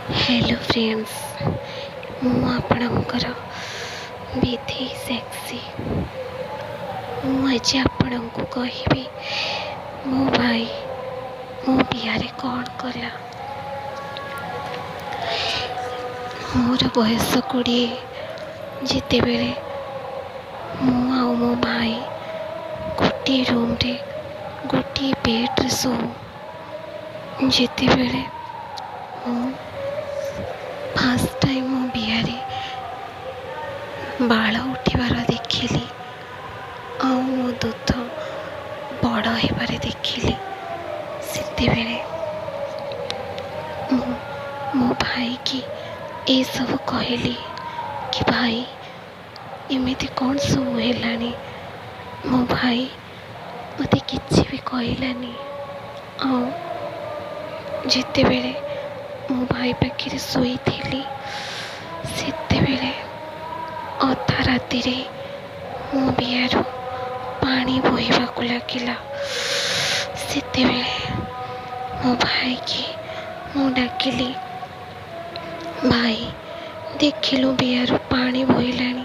Hello friends, ମୁଁ ଆପଣଙ୍କର ବିଧି ସେକ୍ସି। ମୁଁ ଆଜି ଆପଣଙ୍କୁ କହିବି ମୋ ଭାଇ ମୋ ବିଆରେ କ'ଣ କଲା। ମୋର ବୟସ 20 ଯେତେବେଳେ ମୁଁ ଆଉ ମୋ ଭାଇ ଗୋଟିଏ ରୁମ୍ରେ ଗୋଟିଏ ବେଡ଼୍ରେ ଶୋଉ। ଯେତେବେଳେ ମୁଁ ଫାର୍ଷ୍ଟ ଟାଇମ୍ ମୋ ବିଆରେ ବାଳ ଉଠିବାର ଦେଖିଲି ଆଉ ମୋ ଦୁଧ ବଡ଼ ହେବାରେ ଦେଖିଲି, ସେତେବେଳେ ମୁଁ ମୋ ଭାଇକି ଏସବୁ କହିଲି କି ଭାଇ, ଏମିତି କ'ଣ ସବୁ ହେଲାଣି? ମୋ ଭାଇ ମୋତେ କିଛି ବି କହିଲାନି। ଆଉ ଯେତେବେଳେ ମୋ ଭାଇ ପାଖରେ ଶୋଇଥିଲି, ସେତେବେଳେ ଅଧା ରାତିରେ ମୋ ବିଆରୁ ପାଣି ବୋହିବାକୁ ଲାଗିଲା। ସେତେବେଳେ ମୋ ଭାଇକି ମୁଁ ଡାକିଲି, ଭାଇ, ଦେଖିଲୁ, ବିଆରୁ ପାଣି ବୋହିଲାଣି।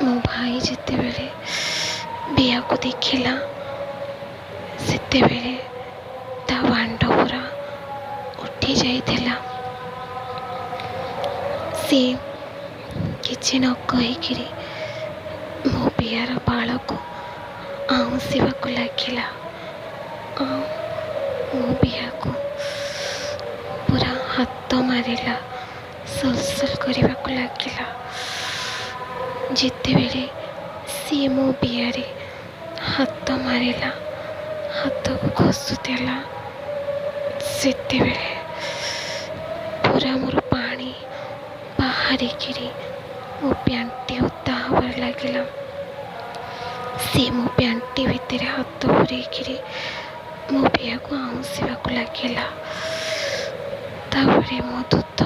ମୋ ଭାଇ ଯେତେବେଳେ ବିଆକୁ ଦେଖିଲା, ସେତେବେଳେ ତା ବାଣ୍ଡ ପୁରା ଉଠି ଯାଇଥିଲା। ସେ କିଛି ନ କହିକିରି ମୋ ବିଆର ବାଳକୁ ଆଉଁସିବାକୁ ଲାଗିଲା ଆଉ ମୋ ବିଆକୁ ପୁରା ହାତ ମାରିଲା, ସଲସଲ କରିବାକୁ ଲାଗିଲା। ଯେତେବେଳେ ସିଏ ମୋ ବିଆରେ ହାତ ମାରିଲା, ହାତକୁ ଘଷୁଥିଲା, ସେତେବେଳେ ପୁରା ମୋର ପାଣି ବାହାରିକିରି ମୋ ପ୍ୟାଣ୍ଟି ଓଦା ହେବାରେ ଲାଗିଲା। ସିଏ ମୋ ପ୍ୟାଣ୍ଟି ଭିତରେ ହାତ ପୂରେଇକିରି ମୋ ବିଆକୁ ଆଉଁସିବାକୁ ଲାଗିଲା। ତାପରେ ମୋ ଦୁଧ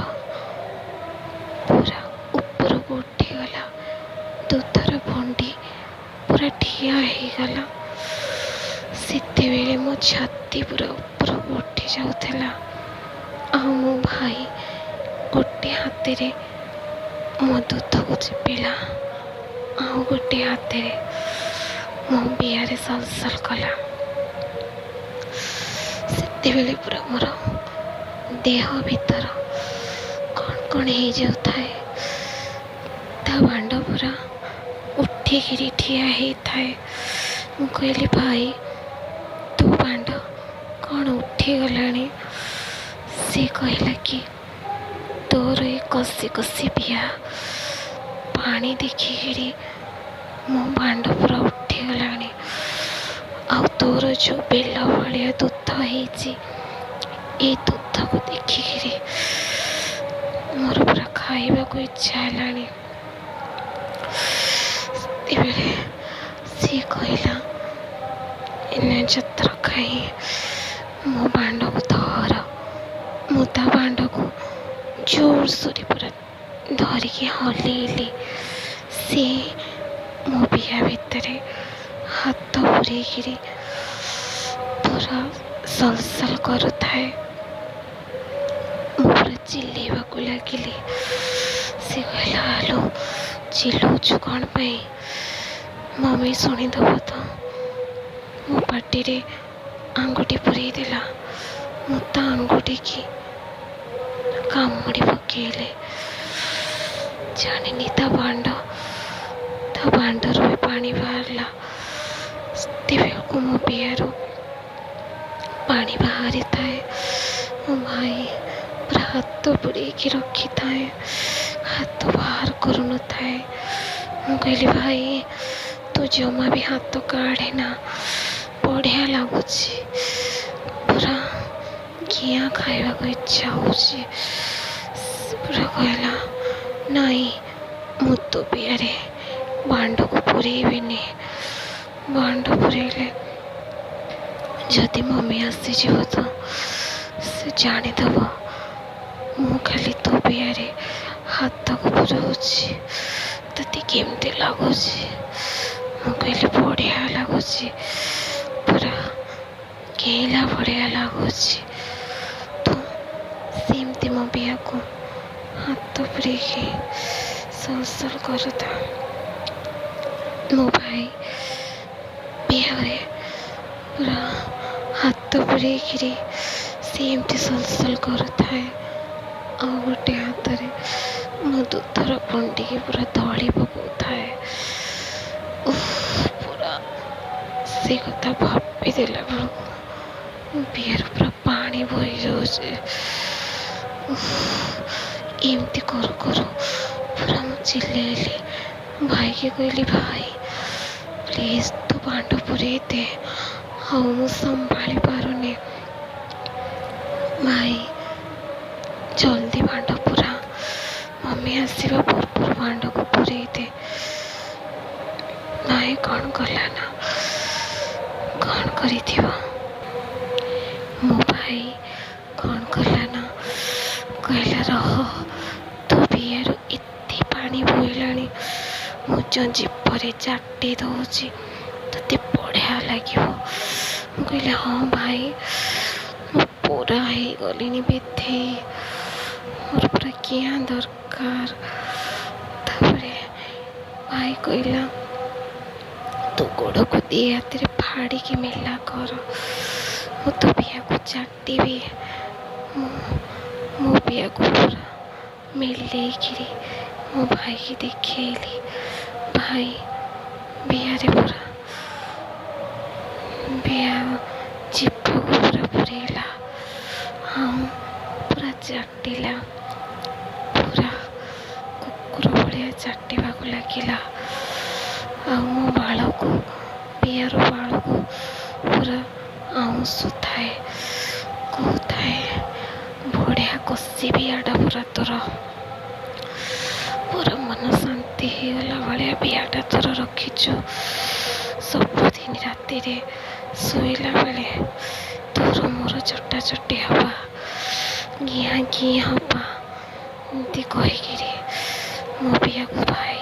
ପୁରା ଉପରକୁ ଉଠିଗଲା, ଦୁଧର ଭଣ୍ଡି ପୁରା ଠିଆ ହେଇଗଲା। ସେତେବେଳେ ମୋ ଛାତି ପୁରା ଉପରକୁ ଉଠି ଯାଉଥିଲା ଆଉ ମୋ ଭାଇ ଗୋଟେ ହାତରେ ମୋ ଦୁଧକୁ ଚିପିଲା ଆଉ ଗୋଟେ ହାତରେ ମୋ ବିଆରେ ସଲସଲ କଲା। ସେତେବେଳେ ପୁରା ମୋର ଦେହ ଭିତର କ'ଣ କ'ଣ ହେଇଯାଉଥାଏ। ତା ବାଣ୍ଡ ପୁରା ଉଠିକିରି ଠିଆ ହେଇଥାଏ। ମୁଁ କହିଲି, ଭାଇ, ତୋ ବାଣ୍ଡ କ'ଣ ଉଠିଗଲାଣି? ସେ କହିଲା କି ତୋର ଏ କଷି କଷି ବିଆ ପାଣି ଦେଖିକିରି ମୋ ବାଣ୍ଡ ପୁରା ଉଠିଗଲାଣି ଆଉ ତୋର ଯେଉଁ ବେଲ ଭଳିଆ ଦୁଧ ହେଇଛି, ଏଇ ଦୁଧକୁ ଦେଖିକିରି ମୋର ପୁରା ଖାଇବାକୁ ଇଚ୍ଛା ହେଲାଣି। ସେତେବେଳେ ସିଏ କହିଲା, ଏନେ ଯତ୍ର ଖାଇ ମୋ ବାଣ୍ଡକୁ ଧର। ମୁଁ ତା ବାଣ୍ଡକୁ ଜୋରସୋରେ ପୁରା ଧରିକି ହଲେଇଲି। ସିଏ ମୋ ବିଆ ଭିତରେ ହାତ ପୂରେଇକିରି ପୁରା ସଲସଲ କରୁଥାଏ। ମୁଁ ପୁରା ଚିଲେଇବାକୁ ଲାଗିଲି। ସେ କହିଲା, ଆଲୋ, ଚିଲଉଛୁ କ'ଣ ପାଇଁ? ମମି ଶୁଣିଦେବ ତ। ମୋ ପାଟିରେ ଆଙ୍ଗୁଠି ପୂରେଇ ଦେଲା। ମୁଁ ତା ଆଙ୍ଗୁଠିକି କାମୁଡ଼ି ପକେଇଲି। ଜାଣିନି, ତା ବାଣ୍ଡରୁ ବି ପାଣି ବାହାରିଲା। ସେତେବେଳକୁ ମୋ ବିଆରୁ ପାଣି ବାହାରିଥାଏ। ମୋ ଭାଇ ପୁରା ହାତ ପୂରେଇକି ରଖିଥାଏ, ହାତ ବାହାର କରୁନଥାଏ। ମୁଁ କହିଲି, ଭାଇ, ତୁ ଜମା ବି ହାତ କାଢ଼େନା, ବଢ଼ିଆ ଲାଗୁଛି, ପୁରା କିଆଁ ଖାଇବାକୁ ଇଚ୍ଛା ହେଉଛି। ସେ ପୁରା କହିଲା, ନାଇଁ, ମୁଁ ତୋ ବିଆରେ ବାଣ୍ଡକୁ ପୂରେଇବିନି। ବାଣ୍ଡ ପୂରେଇଲେ ଯଦି ମମି ଆସିଯିବ ତ ସେ ଜାଣିଦେବ ମୁଁ ଖାଲି ତୋ ବିଆରେ ହାତକୁ ପୁରଉଛି। ତୋତେ କେମିତି ଲାଗୁଛି? ମୁଁ କହିଲି, ବଢ଼ିଆ ଲାଗୁଛି, ପୁରା ଗେହିଲା ଭଳିଆ ଲାଗୁଛି। ତୁ ସେମିତି ମୋ ବିଆକୁ ହାତ ପୂରେଇକି ସଲସଲ କରୁଥା। ମୋ ଭାଇ ବିଆରେ ପୁରା ହାତ ପୂରେଇକିରି ସେ ଏମିତି ସଲସଲ କରୁଥାଏ, ଆଉ ଗୋଟେ ହାତରେ ମୋ ଦୁଧର କୁଣ୍ଡିକି ପୁରା ଦଳି ପକାଉଥାଏ। ପୁରା ସେ କଥା ଭାବି ଦେଲା ବେଳକୁ ମୋ ବିଆରୁ ପୁରା ପାଣି ବୋହିଯାଉଛି। ଏମିତି କରୁ କରୁ ପୁରା ମୁଁ ଚିଲେଇଲି, ଭାଇକି କହିଲି, ଭାଇ ପ୍ଲିଜ୍ ତୁ ବାଣ୍ଡ ପୂରେଇ ଦେ, ଆଉ ମୁଁ ସମ୍ଭାଳି ପାରୁନି। ଭାଇ ଜଲ୍ଦି ବାଣ୍ଡ ପୁରା, ମମି ଆସିବା ପୂର୍ବରୁ ବାଣ୍ଡକୁ ପୂରେଇ ଦେ। ଭାଇ କ'ଣ କଲା ନା କ'ଣ କରିଥିବ? ମୋ ଭାଇ କ'ଣ କଲା ନା କହିଲା, ରହ, ତୋ ବିଆରୁ ଏତେ ପାଣି ବୋହିଲାଣି, ମୁଁ ଯେଉଁ ଜିଭରେ ଚାଟି ଦେଉଛି, ତୋତେ ବଢ଼ିଆ ଲାଗିବ। ମୁଁ କହିଲି, ହଁ ଭାଇ, ମୁଁ ପୁରା ହେଇଗଲିଣି ବେଧେଇ, ମୋର ପୁରା କିଆଁ ଦରକାର। ତାପରେ ଭାଇ କହିଲା, ତୋ ଗୋଡ଼କୁ ଦି ହାତରେ ଫାଡ଼ିକି ମେଲା କର, ମୁଁ ତୋ ବିଆକୁ ଚାଟିବି। ମୁଁ ମୋ ବିଆକୁ ପୁରା ମେଲେଇକିରି ମୋ ଭାଇକି ଦେଖେଇଲି। ଭାଇ ବିଆରେ ପୁରା ବିଆ ଜିଭକୁ ପୁରା ପୁରେଇଲା ଆଉ ପୁରା ଚାଟିଲା, ପୁରା କୁକୁର ଭଳିଆ ଚାଟିବାକୁ ଲାଗିଲା। ଆଉ ମୋ ବାଳକୁ, ବିଆର ବାଳକୁ ପୁରା ଆଉଁସୁଥାଏ, କହୁଥାଏ, ବଢ଼ିଆ କଷି ବିଆଟା ପୁରା ତୋର, ପୁରା ମନ ଶାନ୍ତି ହେଇଗଲା ଭଳିଆ ବିଆଟା ତୋର ରଖିଛୁ। ସବୁଦିନ ରାତିରେ ଶୋଇଲା ବେଳେ ତୋର ମୋର ଚଟା ଚଟି ହବା, ଘିଆଁ ଘିଁ ହବା। ଏମିତି କହିକିରି ମୋ ବିଆକୁ ଭାଇ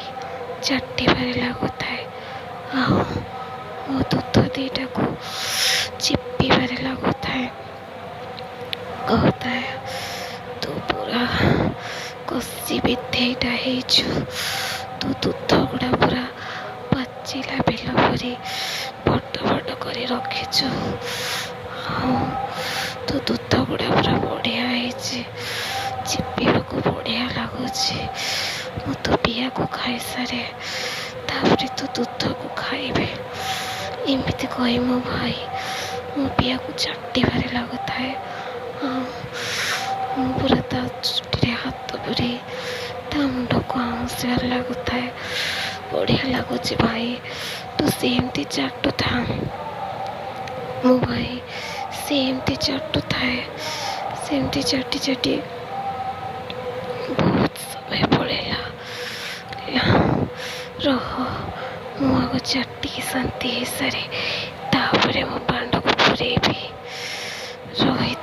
ଚାଟିବାରେ ଲାଗୁଥାଏ ଆଉ ମୋ ଦୁଧ ଦୁଇଟାକୁ ଚିପିବାରେ ଲାଗୁଥାଏ। କହୁଥାଏ, ତୁ ପୁରା କଷି ବେଧେଇଟା ହେଇଛୁ, ତୁ ଦୁଧ ଗୁଡ଼ା ପୁରା ପାଚିଲା ବେଲ ପରି ବଡ଼ ବଡ଼ କରି ରଖିଛୁ, ଆଉ ତୋ ଦୁଧ ଗୁଡ଼ା ପୁରା ବଢ଼ିଆ ହେଇଛି, ଚିପିବାକୁ ବଢ଼ିଆ ଲାଗୁଛି। ମୁଁ ତୋ ବିଆକୁ ଖାଇସାରେ, ତାପରେ ତୋ ଦୁଧକୁ ଖାଇବି। ଏମିତି କହି ମୋ ଭାଇ ମୋ ବିଆକୁ ଚାଟିବାରେ ଲାଗୁଥାଏ ଆଉ ମୁଁ ପୁରା ତା ଚୁଟିରେ ହାତ ପୂରେଇ ତା ମୁଣ୍ଡକୁ ଆଉଁସିବାରେ ଲାଗୁଥାଏ। ବଢ଼ିଆ ଲାଗୁଛି ଭାଇ, ତୁ ସେମିତି ଚାଟୁଥା। ମୋ ଭାଇ ସେମିତି ଚାଟୁଥାଏ। ସେମିତି ଚାଟି ଚାଟି ବହୁତ ସମୟ ପଳେଇଲା। ରହ, ମୁଁ ଆଗ ଚାଟିକି ଶାନ୍ତି ହେଇସାରେ, ତାପରେ ମୋ ବାଣ୍ଡକୁ ପୂରେଇବି। ରହି।